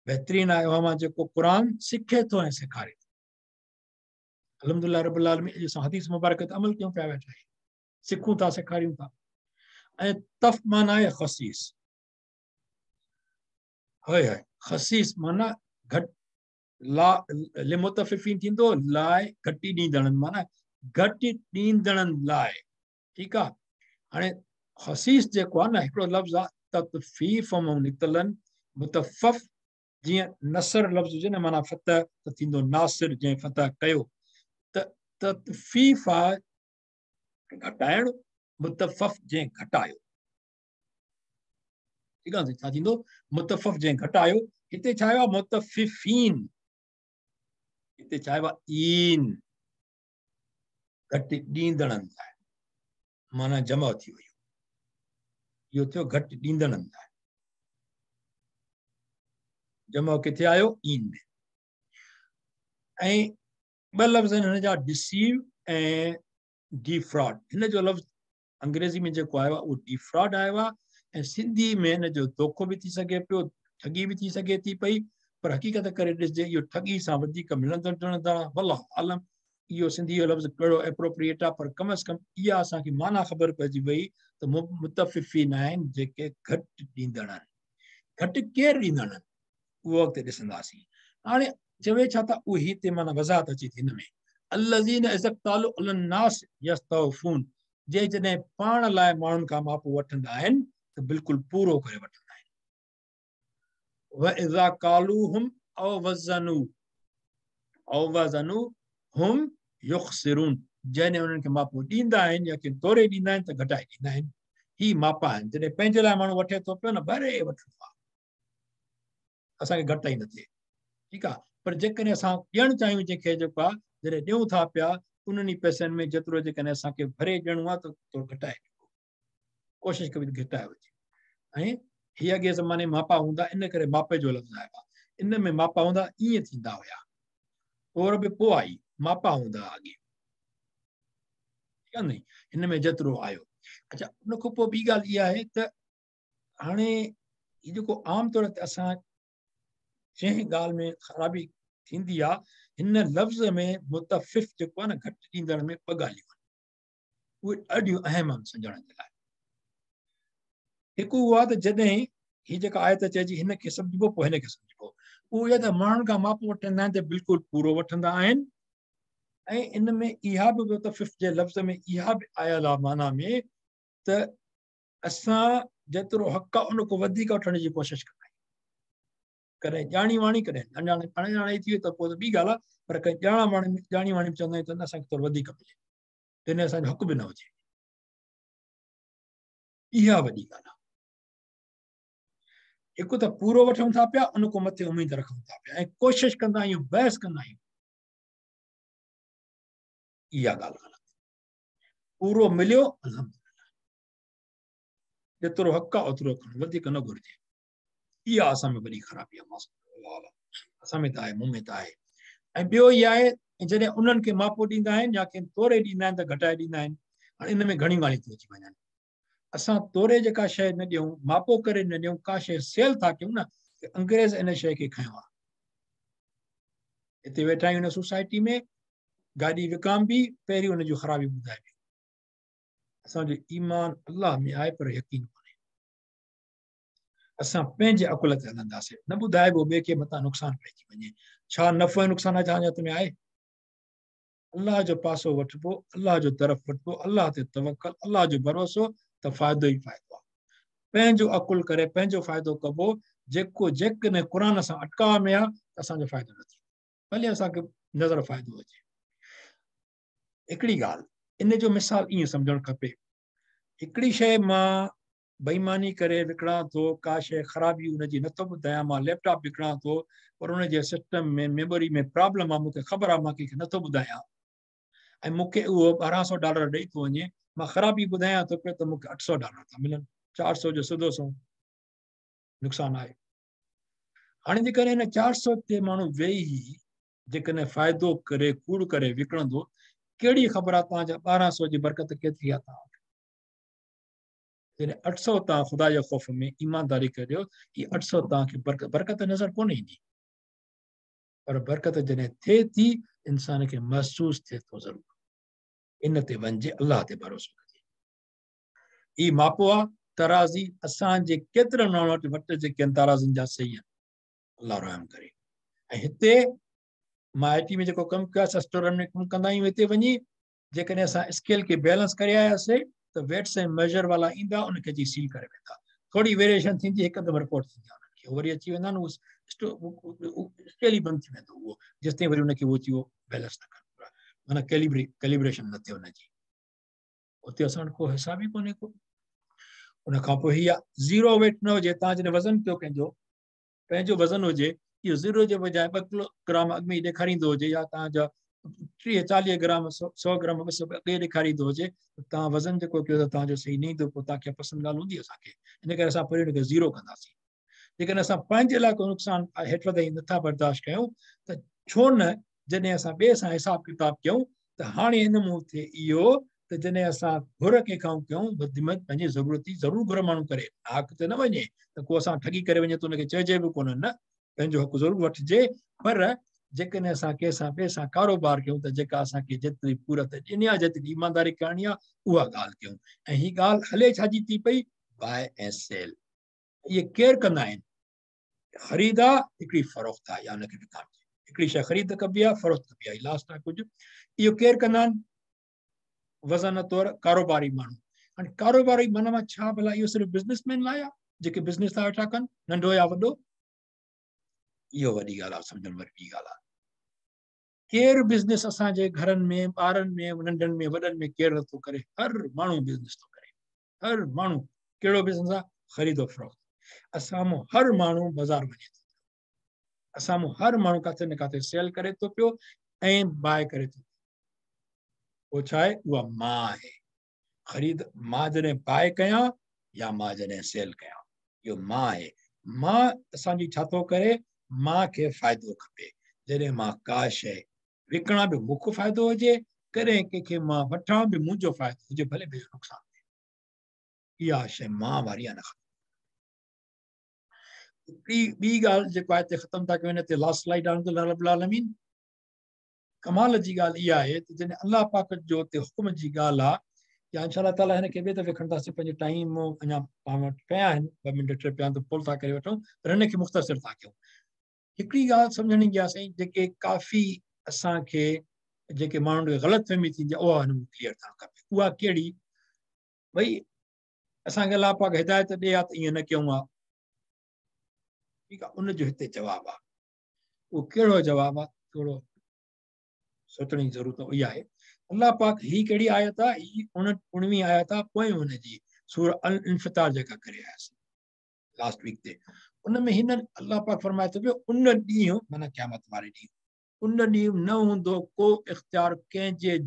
बहितरीन आहे उहो मां जेको क़ुरान सिखे थो ऐं सेखारे थो। अल्हम्दुलिल्लाह रब्बिल आलमीन, अॼु असां हदीस मुबारक ते अमल कयूं पिया वेठा आहियूं, सिखूं था, सेखारियूं था। ऐं तफ माना आहे ख़सीस, हाय हाय, ख़सीस माना घटि, ला लिमुतफ़्फ़िफ़ीन थींदो लाइ घटि ॾींदड़नि, माना घटि ॾींदड़नि लाइ, ठीकु आहे। हाणे ख़सीस जेको आहे न, हिकिड़ो लफ़्ज़ आहे तत्फ़ीफ़ मां निकितल आहिनि, मुतफ़, जीअं नसर लफ़्ज़ हुजे न, माना फतह त थींदो नासिर, जंहिं फतह कयो, त तत्फ़ीफ़ आहे घटाइणु, मुतफ़ जंहिं घटायो, ठीकु आहे। छा थींदो? मुतफ़ जंहिं घटायो। हिते छा आयो आहे? मुतफ़्फ़िफ़ीन, हिते छा आयो आहे? ईन, घटि ॾींदड़नि लाइ, माना जमा थी वयो, इहो थियो घटि ॾींदड़नि लाइ। जमा किथे आयो? ईन में। ऐं ॿ लफ़्ज़ आहिनि हिन जा, डिसीव ऐं डिफ्रॉड। हिन जो लफ़्ज़ अंग्रेज़ी में जेको आयो आहे उहो डिफ्रॉड आयो आहे, ऐं सिंधी में हिन जो धोखो बि थी सघे पियो, ठगी बि थी सघे थी पई, पर हक़ीक़त करे ॾिसजे इहो ठगी सां वधीक मिलंदड़ जुलंदड़ आहे। वल्लाहु आलम इहो सिंधी जो लफ़्ज़ कहिड़ो एप्रोप्रिएट आहे, पर कम अज़ कम इहा असांखे माना ख़बर पइजी वई त मुतफ़्फ़िफ़ीन आहिनि जेके घटि ॾींदड़ आहिनि। घटि केरु ॾींदड़ आहिनि उहो अॻिते ॾिसंदासीं। हाणे चवे छा था उहे हिते माना वज़ाहत अचे थी हिन में। الذين اذا اڪتالوا علي الناس يستوفون, जे जॾहिं पाण लाइ माण्हुनि खां मापो वठंदा आहिनि त बिल्कुलु पूरो करे वठंदा आहिनि। واذا ڪالوهم او وزنوا او وزنوهم يخسرون, जॾहिं उन्हनि खे मापो ॾींदा आहिनि या कंहिं तोरे ॾींदा आहिनि त घटाए ॾींदा आहिनि। ही मापा आहिनि, जॾहिं पंहिंजे लाइ माण्हू वठे थो पियो न, भरे वठिणो आहे, असांखे घटि ई न थिए, ठीकु आहे। पर जेकॾहिं असां ॾियणु चाहियूं जंहिंखे जेको आहे, जॾहिं ॾियूं था पिया उन्हनि ई पैसनि में जेतिरो जेकॾहिं असांखे भरे ॾियणो आहे त थोरो घटाए ॾिबो, कोशिशि कबी त घटाए वञे। ऐं हीअ अॻे ज़माने मापा हूंदा, इन करे मापे जो लफ़्ज़ आयो आहे। इन में मापा हूंदा, ईअं थींदा हुया, तोर बि पोइ आई, मापा हूंदा अॻे, ठीकु आहे न। हिन में जेतिरो आयो। अच्छा, उन खां पोइ ॿी ॻाल्हि इहा आहे त हाणे हीउ जेको आम तौर ते असां जंहिं ॻाल्हि में ख़राबी थींदी आहे, हिन लफ़्ज़ में मुतफ़िफ़ जेको आहे न, घटि ॾींदड़ में ॿ ॻाल्हियूं आहिनि, उहे ॾाढियूं अहम आहिनि सम्झण जे लाइ। हिकु उहो आहे त जॾहिं हीअ जेका आयत चइजी हिनखे सम्झिबो, पोइ हिनखे सम्झिबो, उहो इहा त माण्हुनि खां मापो वठंदा आहिनि त बिल्कुलु पूरो वठंदा आहिनि। ऐं इन में इहा बि मुतफ़िफ़ जे लफ़्ज़ में इहा बि आयल आहे माना में त असां जेतिरो हक़ आहे उन खां वधीक वठण जी कोशिशि कंदा आहियूं। कॾहिं ॼाणी वाणी, कॾहिं अणॼाणे, अणॼाणे थी वई त पोइ त ॿी ॻाल्हि आहे, पर कॾहिं ॼाणी वाणी चवंदा आहियूं त न असांखे थोरो वधीक मिले, त हिन असांजो हक़ बि न हुजे। इहा वॾी ॻाल्हि आहे। हिकु त पूरो वठूं था पिया, उन खां मथे उमेद रखूं था पिया ऐं कोशिशि कंदा आहियूं, बहस कंदा आहियूं। इहा ॻाल्हि ग़लति। पूरो मिलियो अल्हम्दुलिल्लाह, जेतिरो हक़ आहे ओतिरो खणो, वधीक न घुरिजे। इहा असां में वॾी ख़राबी आहे, असां में त आहे, मूं में त आहे। ऐं ॿियो इहो आहे, जॾहिं उन्हनि खे मापो ॾींदा आहिनि या कंहिं तोरे ॾींदा आहिनि त घटाए ॾींदा आहिनि। हाणे इन में घणियूं ॻाल्हियूं थी अची वञनि। असां तोरे जेका शइ न ॾियूं, मापो करे न ॾियूं, का शइ सेल था कयूं न, त अंग्रेज़ इन शइ खे खयो आहे। हिते वेठा आहियूं हिन सोसाइटी में, गाॾी विकामबी, पहिरीं हुनजी ख़राबी ॿुधाइबी। असांजो ईमान अल्लाह में आहे, पर यकीन कोन्हे। असां पंहिंजे अकुल ते हलंदासीं, न ॿुधाइबो ॿिए खे, मतां नुक़सानु पइजी वञे। छा नफ़ो ऐं नुक़सानु असांजे हथ में आहे? अल्लाह जो पासो वठिबो, अल्लाह जो तरफ़ वठिबो, अल्लाह ते तवक्कल, अल्लाह जो भरोसो, त फ़ाइदो ई फ़ाइदो आहे। पंहिंजो अकुल करे पंहिंजो फ़ाइदो कबो, जेको जेकॾहिं क़ुर सां अटकाव में आहे त असांजो फ़ाइदो न थींदो, भले असांखे नज़र फ़ाइदो हुजे। हिकिड़ी ॻाल्हि, इन जो मिसाल ईअं सम्झणु खपे। हिकिड़ी शइ मां बेईमानी करे विकिणा थो, का शइ ख़राबी हुनजी नथो ॿुधायां, मां लैपटॉप विकिणा थो, पर हुनजे सिस्टम में मेमोरी में प्रॉब्लम आहे, मूंखे ख़बर आहे, मां कंहिंखे नथो ॿुधायां, ऐं मूंखे उहो $1200 ॾेई थो वञे, मां ख़राबी ॿुधायां थो पियो त मूंखे $800 था मिलनि, 400 जो सिधो सो नुक़सानु आहे। हाणे जेकॾहिं हिन 400 ते माण्हू वेही जेकॾहिं फ़ाइदो करे कूड़ करे विकिणंदो, कहिड़ी ख़बर आहे तव्हांजा 1200 जी बरकत केतिरी आहे तव्हां वटि? जॾहिं 800 तव्हां ख़ुदा जे ख़ौफ़ में ईमानदारी करियो, हीअ 800 तव्हांखे बरकत नज़र कोन ईंदी, पर बरकत जॾहिं थिए थी इंसान खे महसूसु थिए थो ज़रूरु। इन ते वञिजे, अल्लाह ते भरोसो कजे। हीअ मापो आहे तराज़ी, असांजे केतिरनि माण्हुनि वटि वटि जेके आहिनि तराज़ियुनि जा सही आहिनि, अल्लाह रहम करे। ऐं हिते मां I T में जेको कमु कयो आहे, असां स्टोरनि में कमु कंदा आहियूं, हिते वञी जेकॾहिं असां स्केल खे बैलेंस करे आयासीं त वेट्स ऐं मेजर वारा ईंदा, उनखे अची सील करे वेंदा। थोरी वेरिएशन थींदी, हिकदमि रिपोर्ट थींदी आहे उन्हनि खे, वरी अची वेंदा आहिनि, उहो स्केल ई बंदि थी वेंदो उहो, जेसि ताईं वरी उनखे उहो अची उहो बैलेंस न कनि, माना कैलिब्रेशन न थिए हुनजी। उते असां वटि को हिसाबु ई कोन्हे को। उन खां पोइ हीअ आहे ज़ीरो वेट न हुजे, तव्हां जॾहिं वज़न कयो कंहिंजो, पंहिंजो वज़न हुजे, इहो ज़ीरो जे बजाए 2 किलोग्राम अॻु में ई ॾेखारींदो हुजे, या तव्हांजा 30 40 ग्राम 100 ग्राम 200 अॻे ॾेखारींदो हुजे, त तव्हां वज़न जेको कयो त तव्हांजो सही न ईंदो, पोइ तव्हांखे पसंदि ॻाल्हि हूंदी असांखे। इन करे असां पहिरीं हुनखे ज़ीरो कंदासीं। जेकॾहिं असां पंहिंजे लाइ को नुक़सानु हेठि वधि नथा बर्दाश्त कयूं त छो न जॾहिं असां ॿिए सां हिसाबु किताबु कयूं त हाणे इन मूं थिए इहो त जॾहिं असां घुर कंहिंखां कयूं, वधि में पंहिंजी ज़रूरत ज़रूरु घुर माण्हू करे, नाहक़ ते न वञे त को असां ठगी करे वञे त हुनखे चइजे बि कोन, न, पंहिंजो हक़ ज़रूरु वठिजे। पर जेकॾहिं असां कंहिंसां ॿिए सां कारोबार कयूं त जेका असांखे जेतिरी पूरत ॾिनी आहे, जेतिरी ईमानदारी करणी आहे, उहा ॻाल्हि कयूं। ऐं हीअ ॻाल्हि हले छाजी थी पई, बाय ऐं सेल। इहे केरु कंदा आहिनि? ख़रीद आहे, हिकिड़ी फ़रोख़्त आहे, या हुनखे विकामजे, हिकिड़ी शइ ख़रीद कबी आहे, फ़रोख़्त कबी आहे, लास्ट आहे कुझु। इहो केरु कंदा आहिनि? वज़न तौरु कारोबारी माण्हू। हाणे कारोबारी माना मां छा भला इहो सिर्फ़ु बिज़नेसमैन लाइ आहे, जेके बिज़नेस था वेठा कनि, नंढो या वॾो? इहो वॾी ॻाल्हि आहे, सम्झण वारी ॿी ॻाल्हि आहे। केरु बिज़नेस असांजे घरनि में, ॿारनि में, नंढनि में, वॾनि में केरु नथो करे? हर माण्हू बिज़नेस थो करे। हर माण्हू कहिड़ो बिज़नेस आहे? ख़रीदो फ़रोख़्त। असां मां हर माण्हू बाज़ार वञे थो, असां मां हर माण्हू किथे न किथे सेल करे थो पियो ऐं बाय करे थो। पोइ छा आहे? उहा मां आहे। ख़रीद मां जॾहिं बाय कयां या मां जॾहिं सेल कयां, इहो मां आहे। मां असांजी छा थो करे? मां खे फ़ाइदो खपे। जॾहिं मां का शइ विकिणा बि मूंखे फ़ाइदो हुजे, कॾहिं कंहिंखे मां वठां बि मुंहिंजो फ़ाइदो हुजे, भले ॿिए जो नुक़सानु थिए। इहा शइ मां वारी आहे न। ॿी ॻाल्हि जेको आहे ख़तमु था कयूं, हिन ते लास्ट स्लाइड आहे। कमाल जी ॻाल्हि इहा आहे त जॾहिं अलाह पाक जो हुते हुकुम जी ॻाल्हि आहे, या इंशा ताला हिन खे ॿिए दफ़े खणंदासीं, पंहिंजो टाइम अञा पाण वटि पिया आहिनि, 2 मिंट 3 पिया आहिनि, त पोइ था करे वठूं, पर हिन खे मुख़्तसिर था कयूं। हिकिड़ी ॻाल्हि सम्झणी आहे साईं, जेके काफ़ी असांखे जेके माण्हुनि खे ग़लति फ़हमी थींदी आहे, उहा हिन में क्लियर थियणु खपे। उहा कहिड़ी? भई असांखे अलाह पाक हिदायत ॾिए हा त ईअं न कयूं हा, ठीकु आहे। उनजो हिते जवाबु आहे। उहो कहिड़ो जवाबु आहे? थोरो सोचण जी ज़रूरत इहा आहे। अलाह पाक ही कहिड़ी आयत आहे? हीअ 19वीं आयत आहे, पोइ हुनजी सूर अल इन्फ़ितार जेका करे आयासीं लास्ट वीक ते, उन में हिन अलाह पाक फरमाए थो पियो, उन ॾींहुं माना क़यामत वारे ॾींहुं, उन ॾींहुं न हूंदो को इख़्तियार कंहिंजे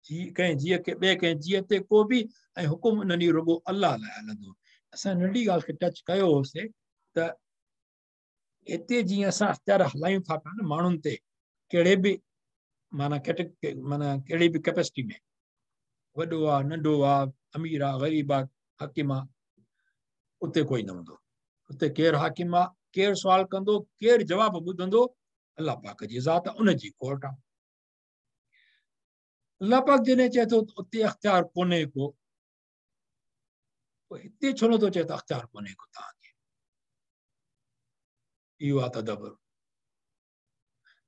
जी कंहिं जीअ खे ॿिए कंहिं जीअ ते को बि, ऐं हुकुम उन ॾींहुं रुॻो अलाह लाइ हलंदो। असां नंढी ॻाल्हि खे टच कयो हुउसीं त हिते जीअं असां इख़्तियार हलायूं था पिया न माण्हुनि ते, कहिड़े बि माना माना कहिड़ी बि कैपेसिटी में, वॾो आहे नंढो आहे, अमीर आहे ग़रीब आहे, हाकिम आहे, उते कोई न हूंदो। उते केरु हाकिम आहे, केरु सुवाल कंदो, केरु जवाबु ॿुधंदो? अलाह पाक जी ज़ात आहे, उनजी कोर्ट आहे। अलाह पाक जॾहिं चए थो उते अख़्तियार कोन्हे को, पोइ हिते छो नथो चए त अख़्तियार कोन्हे को तव्हांखे? इहो आहे तदबर,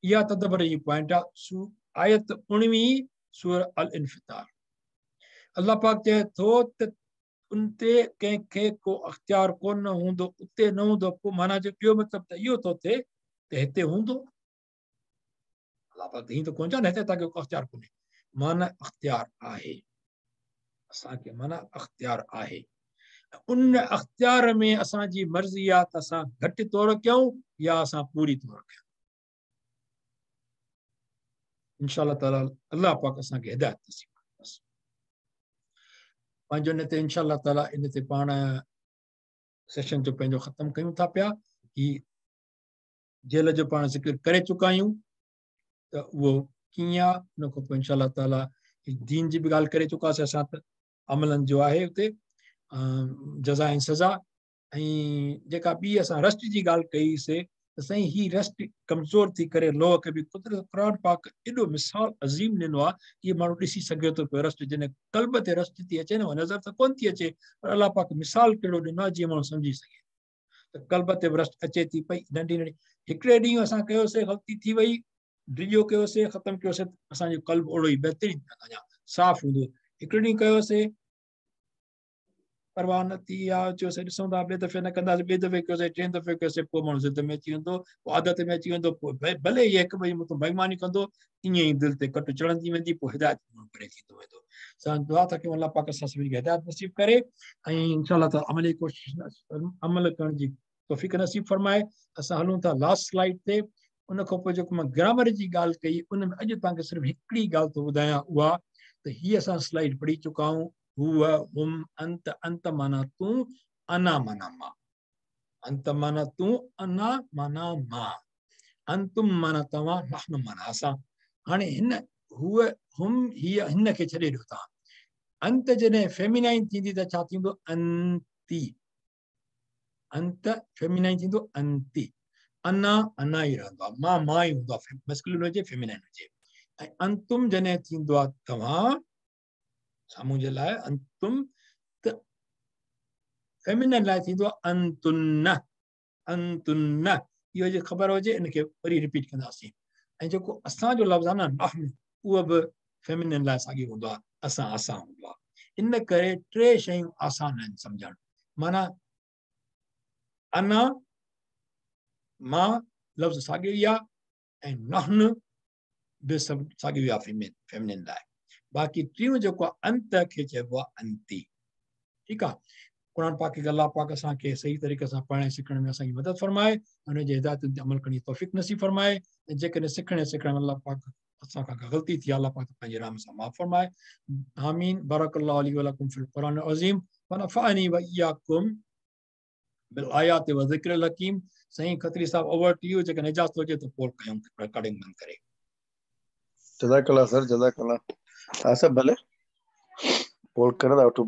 इहा तदबर जी पॉइंट आहे। आयत 19 सूर अल इन्फ़ितार। अलाह पाक चए थो त उन ते कंहिंखे को अख़्तियार कोन हूंदो, उते न हूंदो। पोइ माना जो ॿियो मतिलबु त इहो थो थिए त हिते हूंदो। अलाह पाक हीअं त कोन चए न हिते तव्हांखे को अख़्तियार कोन्हे, माना अख़्तियार आहे असांखे, माना अख़्तियार आहे। उन अख़्तियार में असांजी मर्ज़ी आहे त असां घटि तौर कयूं या असां पूरी तौर कयूं। इंशा ताला अलाह पाक असांखे हिदायत नसीब करे। पंहिंजो इन ते इंशा ताला इन ते पाण सेशन जो पंहिंजो ख़तमु कयूं था पिया। हीअ जेल जो पाण ज़िक्र करे चुका आहियूं त उहो कीअं आहे। उन खां पोइ इंशा ताला दीन जी बि ॻाल्हि करे चुकासीं असां, त अमलनि जो आहे हुते जज़ा ऐं सज़ा। ऐं जेका ॿी असां रस्ट जी ॻाल्हि कईसीं त साईं हीअ रस्ट कमज़ोर थी करे लोह खे बि कुदरत क़ुरान पाक एॾो मिसाल अज़ीम ॾिनो आहे, इहो माण्हू ॾिसी सघे थो पियो। रस्ट जॾहिं कल्ब ते रस्ट थी अचे न, उहा नज़र त कोन थी अचे, पर अलाह पाक मिसाल कहिड़ो ॾिनो आहे जीअं माण्हू सम्झी सघे। त कल्ब ते बि रस्ट अचे थी पई नंढी नंढी। हिकिड़े ॾींहुं असां कयोसीं, ग़लती थी वई, ड्रिजो कयोसीं, ख़तमु कयोसीं, असांजो कल्ब ओहिड़ो ई बहितरीन अञा साफ़ हूंदो। हिकिड़े ॾींहुं कयोसीं, परवाह न थी आहे, चयोसीं ॾिसूं था, ॿिए दफ़े न कंदासीं, ॿिए दफ़े कयोसीं, टे दफ़े कयोसीं, पोइ माण्हू ज़िद में अची वेंदो, पोइ आदत में अची वेंदो, पोइ भले इहे हिक ॿई मथां बेईमानी कंदो, ईअं ई दिलि ते कट चढ़ंदी वेंदी, पोइ हिदायत परे थींदो वेंदो। असां दुआ था कयूं अलाह पाक असां सभिनी खे हिदायत नसीब करे ऐं इंशा ताला अमली कोशिश अमल करण जी तौफ़ीक़ नसीब फरमाए। असां हलूं था लास्ट स्लाइड ते। उन खां पोइ जेको मां ग्रामर जी ॻाल्हि कई, उन में अॼु तव्हांखे सिर्फ़ु हिकिड़ी ॻाल्हि थो ॿुधायां, उहा त हीअ असां स्लाइड पढ़ी चुका आहियूं। हुअ, हुम, अंत, अंत माना तूं, अना माना मां, अंत माना तूं, अना माना मां, अंतुम माना तव्हां, नहनु माना असां। हाणे हिन हुअ, हुम, हीअ, हिन खे छॾे ॾियो तव्हां। अंत जॾहिं फेमिनाइन थींदी त छा थींदो? अंती। अंत फेमिनाइन थींदो अंती। अना अना ई रहंदो आहे, मां मां ई हूंदो आहे, मस्कुलिन हुजे फेमिनाइन हुजे। ऐं अंतुम जॾहिं थींदो आहे तव्हां साम्हूं जे लाइ अंतुम, त फेमिनाइन लाइ थींदो आहे अंतुन्न। अंतुन्न इहो जे ख़बर हुजे इनखे वरी रिपीट कंदासीं। ऐं जेको असांजो लफ़्ज़ आहे न नहन, उहो बि फेमिनिन लाइ साॻियो हूंदो आहे, असां असां हूंदो आहे। इन करे टे शयूं आसान आहिनि सम्झणु, माना अना मां लफ़्ज़ साॻियो ई आहे ऐं नहन बि सभु साॻियो ई आहे फेमिनिन लाइ। बाक़ी टियों जेको आहे अंत खे चइबो आहे अंती। ठीकु आहे, क़ुरान पाक खे अल्लाह पाक असांखे सही तरीक़े सां पढ़ण ऐं सिखण में असांजी मदद फरमाए, हुनजे हिदायतुनि ते अमल करण जी तौफ़ीक़ नसीब फरमाए। ऐं जेकॾहिं सिखण ऐं सिखण में अल्लाह पाक असां खां का ग़लती थी, अल्लाह पाक पंहिंजे रहम सां माफ़ फरमाए। आमीन। बारकल्लाहु ली व लकुम फिल क़ुरान अज़ीम व नफ़अनी व इय्याकुम बिल आयात व ज़िक्रिल हकीम। साईं खत्री साहब ओवर टू you, जेकॾहिं इजाज़त हुजे त पोइ कयूं रिकॉर्डिंग बंदि करे। जज़ाकल्लाह सर, जज़ाकल्लाह। हा सर, भले पोल करंदा वठो।